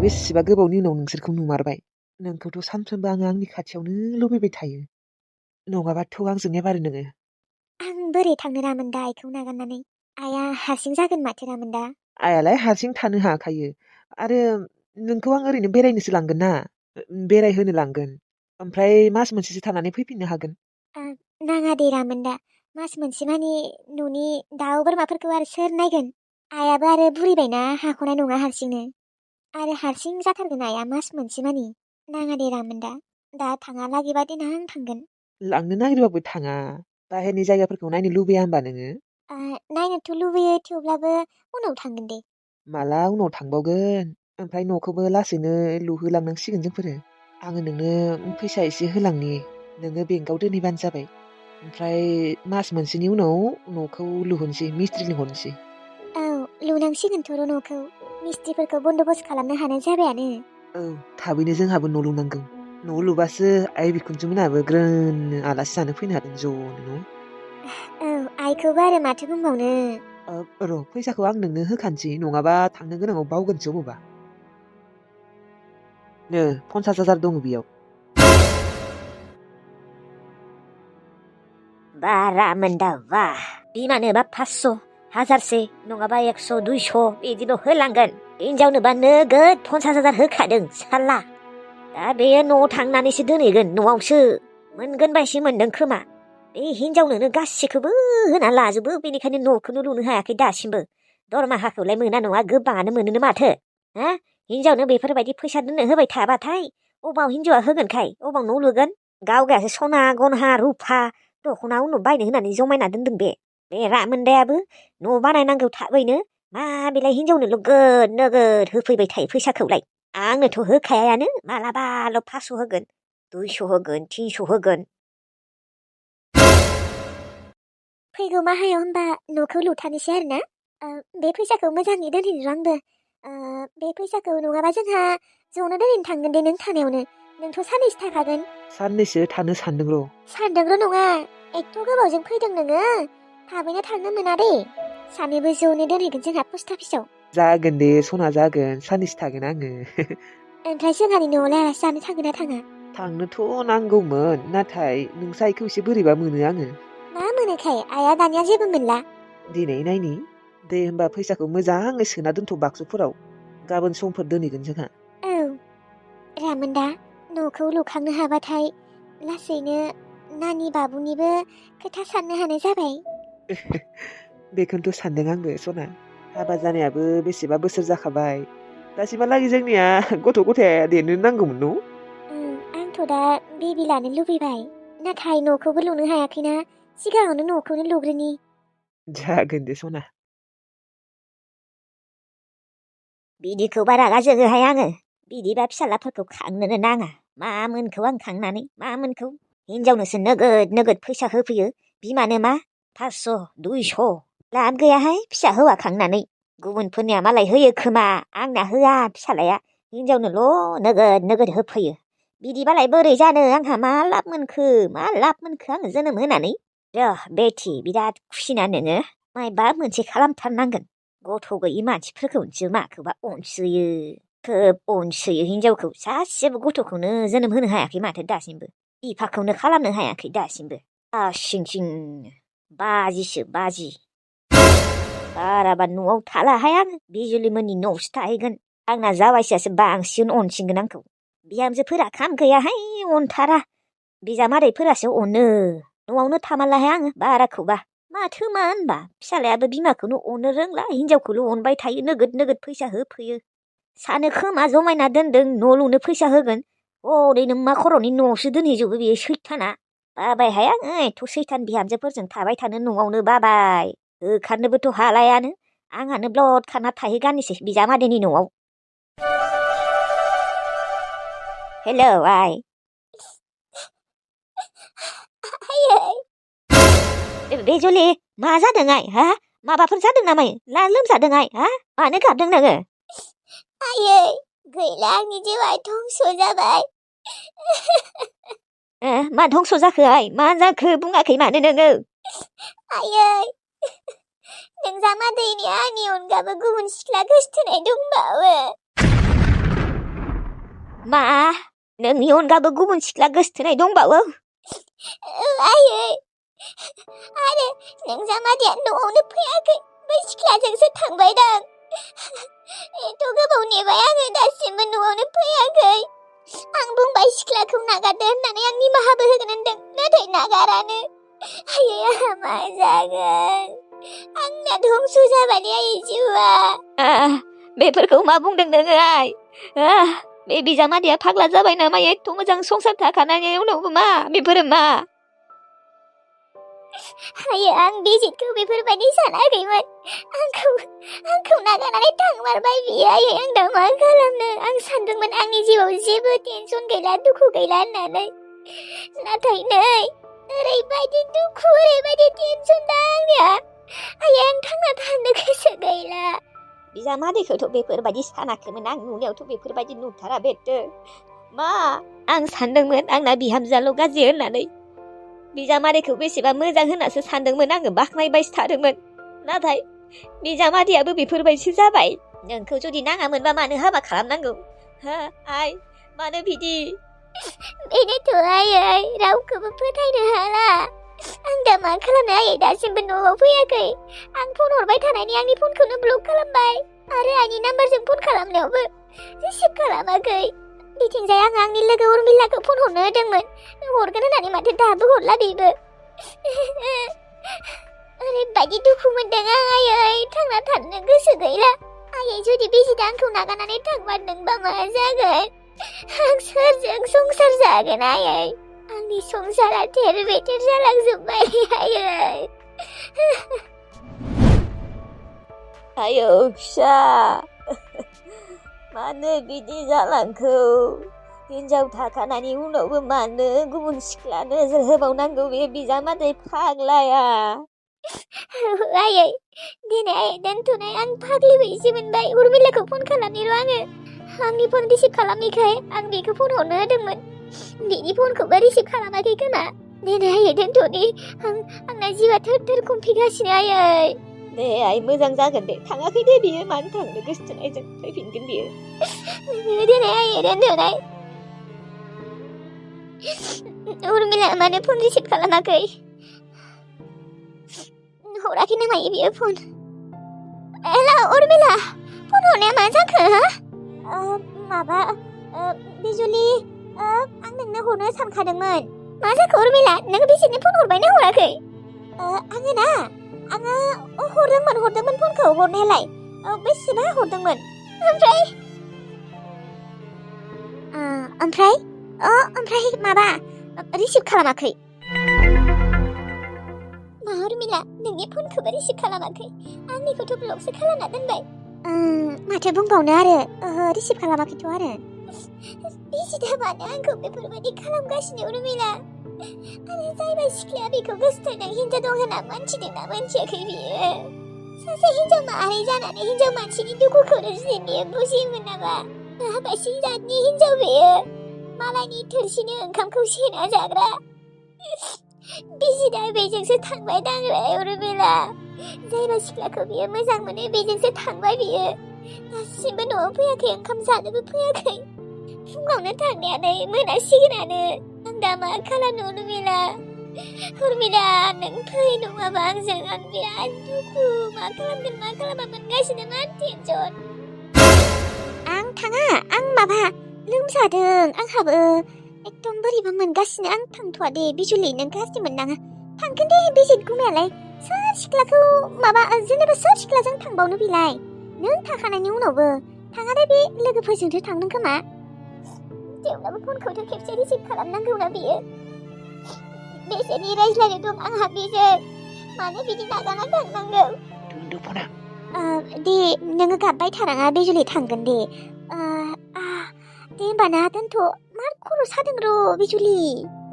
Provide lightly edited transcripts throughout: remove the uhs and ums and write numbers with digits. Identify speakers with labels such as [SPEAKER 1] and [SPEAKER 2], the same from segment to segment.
[SPEAKER 1] बेसेबा गोबावनि उनाव नोंसोरखौ नुमारबाय। नोंखौथ' सानफ्रोमबो आङो आंनि खाथियावनो लुबैबाय थायो। नङाबाथ' आंजों एबारो नोङो।
[SPEAKER 2] आं बोरै थांनो रामोनदा आइखौ नागारनानै? आइया हारसिं जागोन माथो रामोनदा।
[SPEAKER 1] आइयालाय हारसिं थानो हाखायो। आरो नोंखौ आं ओरैनो बेरायनोसो लांगोन ना। बेरायहोनो लांगोन। ओमफ्राय मास मोनसेसो थानानै फैफिननो हागोन।
[SPEAKER 2] नाङा दे रामोनदा। मास मोनसे मानि न'नि दाउ बोरमाफोरखौ आरो सोर नायगोन? आइयाबो आरो बुरिबायना हाख'नाय नङा हारसिंनो। आरो हारसिं जाथारगोन आइया मास मोनसे मानि। नाङा दे रामोनदा। दा थाङालागैबा देनां थांगोन।
[SPEAKER 1] लांनो नागिरबाबो थाङा। बाहेरनि जायगाफोरखौ नायनो लुबैया होमबा नोङो?
[SPEAKER 2] नायनोथ' लुबैयो थेवब्लाबो उनाव थांगोन दे।
[SPEAKER 1] माला उनाव थांबावगोन? ओमफ्राय न'खौबो लासैनो लुहोलांनांसिगोन जोंफोरो। आङो नोंनो फैसा एसे होलांनि। नोङो बेंकआव दोनहैबानो जाबाय। ओमफ्राय मास मोनसेनि उनाव न'खौ लुहोनोसै, मिस्ट्रि लिंहरनोसै।
[SPEAKER 2] औ लुनांसिगोनथ' र' न'खौ। मिस्ट्रिफोरखौ बन्द'बस्त खालामनो हानाय जाबायानो।
[SPEAKER 1] औ थाबैनो जोंहाबो न' लुनांगौ। न' लुबासो आइ बिखुनजो मोनाबो ग्रोननो आलासि जानो फैनो हागोन ज'नो न'।
[SPEAKER 2] औ आइखौबो आरो माथो बुंबावनो।
[SPEAKER 1] र' फैसाखौ आं नोंनो होखानोसै, नङाबा थांनो गोनाङाव बावगोनसो अबावबा। नो 50,000 दङ बेयाव।
[SPEAKER 3] बा रामोनदा बा। बिमानोबा 500, 1000 नङाबा 100, 200 बिदिल' होलांगोन। हिनजावनोबा नोगोद 50,000 होखादों साला। दा बेयो न'आव थांनानैसो दोनहैगोन, न'आवसो मोनगोन बायसो मोनदों खोमा। बे हिनजावनोनो गासिखौबो होना लाजोबो, बेनिखायनो न'खौनो लुनो हायाखै दासिमबो। दरमाहाखौलाय मोना नङा गोबाङानो मोनोनो माथो। हा हिनजावनो बेफोरबायदि फैसा दोननो होबाय थाबाथाय अबाव हिनजावा होगोनखाय, अबाव न' लुगोन? गावगायासो सना गनहा रुफा दख'ना उनाव बायनो होनानै जमायना दोनदों बे रामोनदायाबो। न' बानायनांगौ थाबैनो। मा बेलाय हिनजावनो नोगोद नोगोद होफैबाय थायो फैसाखौलाय। आंनोथ' होखायानो, मालाबाल' 500 होगोन, 200 होगोन, 300 होगोन।
[SPEAKER 2] फैगौ माहायाव होनबा न'खौ लुथारनोसै आरो ना? बे फैसाखौ मोजाङै दोनहैनो आंबो। बे फैसाखौ नङाबा जोंहा ज'नो दोनहैनो थांगोन दे नों थानायावनो। नोंथ' साननैसो थाखागोन।
[SPEAKER 1] साननैसो थानो सानदों र'।
[SPEAKER 2] सानदोंल' नङा, एथ' गोबावजों फैदों नोङो। थाबैनो थांनो मोना दे। सानैबो ज'नो दोनहैगोन जोंहा पस्ट अफिसाव।
[SPEAKER 1] जागोन दे सना जागोन, साननैसो थागोन आङो।
[SPEAKER 2] ओमफ्राय जोंहानि न'आवलाय आलासि जानो थांगोन ना थाङा?
[SPEAKER 1] थांनोथ' नांगौमोन, नाथाय नोंसा आइखौ एसे बोरैबा मोनो आङो।
[SPEAKER 2] मा मोनोखाय? आइया दानिया जेबो मोनला।
[SPEAKER 1] दिनै नायनि। दे होमबा फैसाखौ मोजाङै सोना दोनथ' बाक्सुफोराव। गाबोन समफोर दोनहैगोन जोंहा।
[SPEAKER 2] औ रामोनदा, न'खौ लुखांनो हाबाथाय लासैनो नानि बाबुनिबो खोथा साननो हानाय जाबाय।
[SPEAKER 1] बेखौनोथ' सानदों आंबो सना। हाबा जानायाबो बेसेबा बोसोर जाखाबाय। दासिमहालागै जोंनिया गथ' गथाया देरनो नांगौमोन न'?
[SPEAKER 2] आंथ' दा बेबि लानो लुबैबाय। नाथाय न'खौबो लुनो हायाखैना। सिगाङावनो न'खौनो लुग्रोनि।
[SPEAKER 1] जागोन दे सना।
[SPEAKER 3] बिदिखौबा रागा जोङोहाय आङो। बिदिबा फिसालाफोरखौ खांनोनो नाङा। मा मोनखौ आं खांनानै, मा मोनखौ? हिनजावनोसो नोगोद नोगोद फैसा होफैयो। बिमानो मा 500, 200 लाब गैयाहाय फिसा हौवा खांनानै। गुबुनफोरनिया मालाय होयो खोमा, आंना होआ फिसालाया। हिनजावनोल' नोगोद नोगोद होफैयो। बिदिबालाय बोरै जानो, आंहा मा लाब मोनखो आङो जोनोम होनानै? बेटि बिराद खुसिना नोङो? मायबा मोनसे खालामथारनांगोन। गथ' गैयि मानसिफोरखौसो माखौबा अनसोयो। खोब अनसोयो हिनजावखौ। सासेबो गथ'खौनो जोनोम होनो हायाखै माथो दासिमबो। बिफाखौनो खालामनो हायाखै दासिमबो। आसिं बाजिसो बाजि। बाराबा न'आव थालाहाय आङो। बिजुलिमोननि न'आवसो थाहैगोन। आंना जावायसोआसो बांसिन अनसिनगोन आंखौ। बिहामजोफोरा खाम गैयाहाय, अनथारा। बिजामादैफोरासो अनो। न'आवनो थामारलाहाय आङो बाराखौबा। माथो मा होनबा, फिसालायाबो बिमाखौनो अनो रोंला, हिनजावखौल' अनबाय थायो, नोगोद नोगोद फैसा होफैयो। सानो खोमा जमायना दोनदों न' लुनो फैसा होगोन। ओरैनो मा खर'नि न'आवसो दोनहैजोबो बेयो सैथाना। बाबायहाय आङो एथ' सैथान बिहामजोफोरजों थाबाय थानो न'आवनो बाबाय। होखारनोबोथ' हालायानो। आंहानो ब्लद खाना थाहैगानोसै बिजामादैनि न'आव। हेलौ आइ। बेजुलि मा जादों आइ? हा माबाफोर जादों नामा? लोमजादों आइ? हा मानो गाबदों नोङो?
[SPEAKER 2] आयै गैला, आंनि जिउआ धंस जाबाय।
[SPEAKER 3] मा धंस जाखो आइ? मा जाखो बुङाखै मानो नोङो?
[SPEAKER 2] आयै नोंजामादैनि आंनि अनगाबो गुबुन सिख्ला गोसथोनाय दंबावो।
[SPEAKER 3] मा नोंनि अनगाबो गुबुन सिख्ला गोसथोनाय दंबावो?
[SPEAKER 2] आयै आरो नोंजामादैया न'आवनो फैयाखै बै सिख्लाजोंसो थांबायदां। एथ' गोबाव नेबाय आङो दासिमबो न'आवनो फैयाखै। आं बुंबाय सिख्लाखौ नागारदो होननानै आं निमाहाबो होगोन होनदों नाथाय नागारानो। आयै आंहा मा जागोन? आंना धंस जाबाय आयै जिउआ।
[SPEAKER 3] बेफोरखौ मा बुंदों नोङो आइ? बे बिजामादैया फाग्ला जाबाय नामा? एथ' मोजां संसार थाखानायनि उनावबो मा बेफोरो मा?
[SPEAKER 2] आयै आं बिजितखौ बेफोरबायदि सानाखैमोन। आंखौ नागारनानै थांमारबाय बियो। आयै आं दा मा खालामनो? आं सानदोंमोन आंनि जिउआव जेबो टेनसन गैला दुखु गैला होननानै। नाथाय नै ओरैबायदि दुखु ओरैबायदि टेनसन दा आंनिया। आयै आं थांना थानो गोसो गैला।
[SPEAKER 3] बिजामादैखौथ' बेफोरबायदि सानाखैमोन आं नुनायावथ' बेफोरबायदि नुथारा बेथो। मा आं सानदोंमोन आंना बिहामजोआल' गाज्रि होननानै। बिजामादैखौ बेसेबा मोजां होननासो सानदोंमोन आङो, बाख्नायबायसो थादोंमोन। नाथाय बिजामादैयाबो बेफोरबायदिसो जाबाय। नोंखौ जुदि नाङामोनबा मानो हाबा खालामनांगौ? आइ मानो बिदि?
[SPEAKER 2] बेनोथ' आयै रावखौबो फोथायनो हाला। आं दा मा खालामनो? आयै दासिमबो न'आव फैयाखै। आं फन हरबाय थानायनि आंनि फनखौनो ब्लक खालामबाय आरो आइनि नाम्बारजों फन खालामनायावबो रिसिभ खालामाखै। बिथिंजाय आं आंनि लोगो उर्मिलाखौ फन हरनो होदोंमोन, हरगोन होननानै माथो दाबो हरला बेबो। ओरैबायदि दुखु मोनदों आं आयै थांना थानो गोसो गैला। आयै जुदि बिजिदा आंखौ नागारनानै थांमारदोंबा मा जागोन? आं सोरजों संसार जागोन आयै? आंनि संसारा थेर बेथेर जालांजोब्बाय आयै।
[SPEAKER 3] आयौ फिसा मानो बिदि जालांखो? हिनजाव थाखानायनि उनावबो मानो गुबुन सिख्ला नोजोर होबावनांगौ बे बिजामादै फाग्लाया?
[SPEAKER 2] आयै दिनै आयै दोनथ'नाय आं फाग्लि बायदिसो मोनबाय। उर्मिलाखौ फन खालामनिर' आङो। आंनि फन रिसिभ खालामैखाय आं बेखौ फन हरनो होदोंमोन, बेनि फनखौबो रिसिभ खालामाखै खोमा। दिनै आयै दोनथ'नि आंना जिउआ थोर थोर कमफिगासिनो आयै।
[SPEAKER 3] दे आइ मोजां जागोन दे, थाङाखै दे बियो, मानो थांनो गोसोथोनायजों फैफिनगोन बियो।
[SPEAKER 2] दिनै आयै दोनथ'नाय। उर्मिला मानो फन रिसिभ खालामाखै? हराखै नामा बियो फन? हेल' उर्मिला, फन हरनाया मा जाखो? माबा बिजुलि, आं नोंनो हरनो सानखादोंमोन। मा जाखो उर्मिला? नों बिजितनो फन हरबायना हराखै? आङो हरदोंमोन फनखौ हरनायालाय बेसेबा हरदोंमोन। ओमफ्राय माबा रिसिभ खालामाखै? मा उर्मिला नोंनि फनखौबो रिसिभ खालामाखै? आंनिखौथ' ब्लकसो खालामना दोनबाय। माथो बुंबावनो आरो, रिसिभ खालामाखैथ' आरो। बिजिदा मानो आंखौ बेफोरबायदि खालामगासिनो उर्मिला? आरो जायबा सिख्लाया बेखौ गोसोथोनाय हिनजाव दं होनना मोनथिदोंना मोनथियाखै बियो? सासे हिनजाव माहारि जानानै हिनजाव मानसिनि दुखुखौनो जुदि बियो बुजियोमोन नामा? माबायदि जातनि हिनजाव बेयो? मालायनि थोरसिनि ओंखामखौ सेना जाग्रा। बिजिदा बेजोंसो थांबाय दांबाय उर्मिला। जायबा सिख्लाखौ बियो मोजां मोनो बेजोंसो थांबाय बियो। दासिमबो न'आव फैयाखै, ओंखाम जानोबो फैयाखै। फुङावनो थांनायानो मोनासिगोनानो। आं दा मा खालामनो उर्मिला? नों फै नङाबा आंजों। आं बिराद दुखु, मा खालामगोन मा खालामा मोनगासिनो, मा टेनसन। आं थाङा, आं माबा लोमजादों आंहाबो एकदम बोरैबा मोनगासिनो। आं थांथ'वा दे बिजुलि, नों गाज्रि मोननाङा। थांगोन दे बिजित गुमायालाय। सोर सिख्लाखौ जेनेबा सोर सिख्लाजों थांबावनो बिलाय? नों थाखानायनि उनावबो थाङा दे, बे लोगोफोरजोंसो थांदों खोमा। थेवब्लाबो फनखौथ' खेबसे रिसिभ खालामनांगौना बियो। बेसेनि रायज्लायनो दं आंहा बेजों, मानो बिदि नागारना थांनांगौ?
[SPEAKER 1] दोनदो फना।
[SPEAKER 2] दे नोङो गाबबाय थानाङा बिजुलि, थांगोन दे। दे होमबाना दोनथ', मार खर' सादों र' बिजुलि।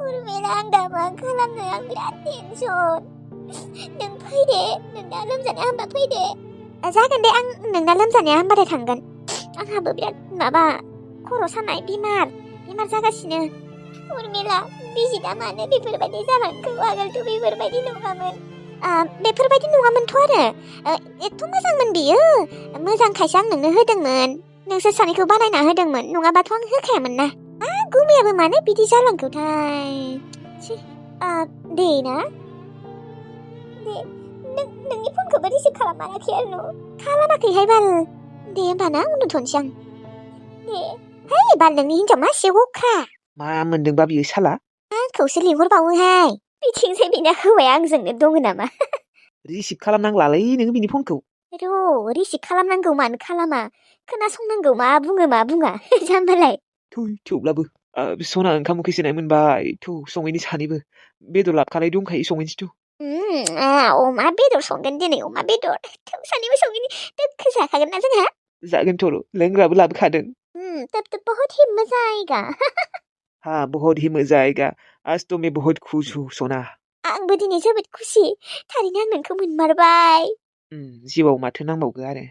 [SPEAKER 2] उर्मिला आं दा मा खालामनो? आं बिराद टेनसन। नों फै दे, नोंना लोमजानाया हामबा फै दे। जागोन दे, आं नोंना लोमजानाया हामबाथाय थांगोन। आंहाबो बिराद माबा खर' सानाय, बेमार जागासिनो। उर्मिला बिजिदा मानो बेफोरबायदि जालांखो? आगोलथ' बेफोरबायदि नङामोन। बेफोरबायदि नङामोनथ' आरो एथ' मोजांमोन बियो। मोजांखायसो आं नोंनो होदोंमोन। नोंसोर सानैखौ बानायना होदोंमोन नङाबाथ' आं होखायामोन ना गुमैयाबो मानो बिदि जालांखोथाय छी दे ना दे नोंनि फनखौबो रिसिभ खालामाखै आरो खालामाखैहाय बाल दे होमबा ना उन्दुथ'नोसै आं दे है बाल नोंनि हिन्जाव मासे अख्रा
[SPEAKER 1] मा मोनदोंबा बियो साला
[SPEAKER 2] आंखौसो लिंहरबावोहाय बिथिंजाय बिना हौवाया आंजोंनो दङ नामा
[SPEAKER 1] रिसिभ खालामनांलालै नोङो बिनि फनखौ
[SPEAKER 2] र' रिसिभ खालामनांगौ मानो खालामा खोनासंनांगौ मा बुङा जाम्बालाय
[SPEAKER 1] थेवब्लाबो सना ओंखाम उखै सोनाय मोनबाय सङैनि सानैबो बेदर लाबखानाय दंखायो सङैनोसै
[SPEAKER 2] अमा बेदर संगोन दिनै अमा बेदर सानैबो संगोन दोखो जाखागोन ना जोंहा
[SPEAKER 1] जागोन थ'र' लोंग्राबो लाबोखादों
[SPEAKER 2] तब तो बहुत ही मजा आएगा
[SPEAKER 1] हाँ बहुत ही मजा आएगा आज तो मैं बहुत खुश हूँ सना
[SPEAKER 2] आंबो दिनै जोबोद खुसि थारैनो आं नोंखौ मोनमारबाय
[SPEAKER 1] जिउआव माथो नांबावगौ आरो